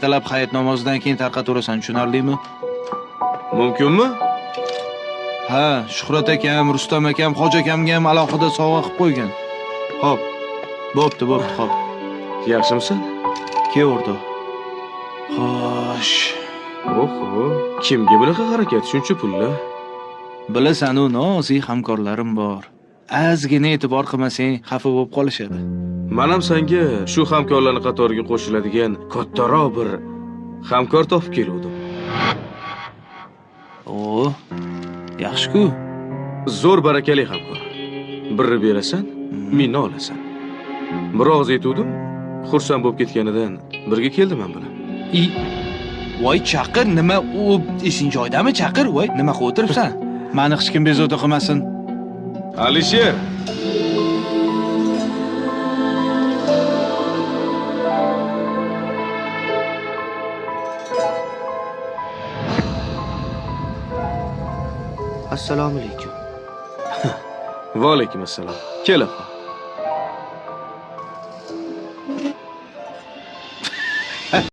Ertalab hayit namozidan keyin tarqataverasan, tushunarlimi? Mumkinmi? Ha, Shuhrat akam, Rustam akam, Hoji akamga ham alohida sovg'a qilib qo'ygan. Xo'p. Bo'pti, bo'pti, xo'p. Yaxshimisan? Kel o'rtoq. Xo'sh. Oho, kimga bunaqa harakat shuncha pullar? Bilasan-u, nozik hamkorlarim bor. Ozgina e'tibor qilmasang, xafa bo'lib qolishadi. Men ham senga shu hamkorlarning qatoriga qo'shiladigan kattaroq bir hamkor topib keluvdim. O, yaxshi-ku. Zo'r barakali hamkor. Birni berasan, mingni olasan. Bir og'iz aytuvdim, xursand bo'lib ketganidan birga keldim men bilan. Voy chaqir, nima u esing joyidami chaqir, voy nima qilib o'tiribsan? Mani hech kim bezovta qilmasin. Alisher. Assalomu alaykum. Va alaykum assalom. Kel.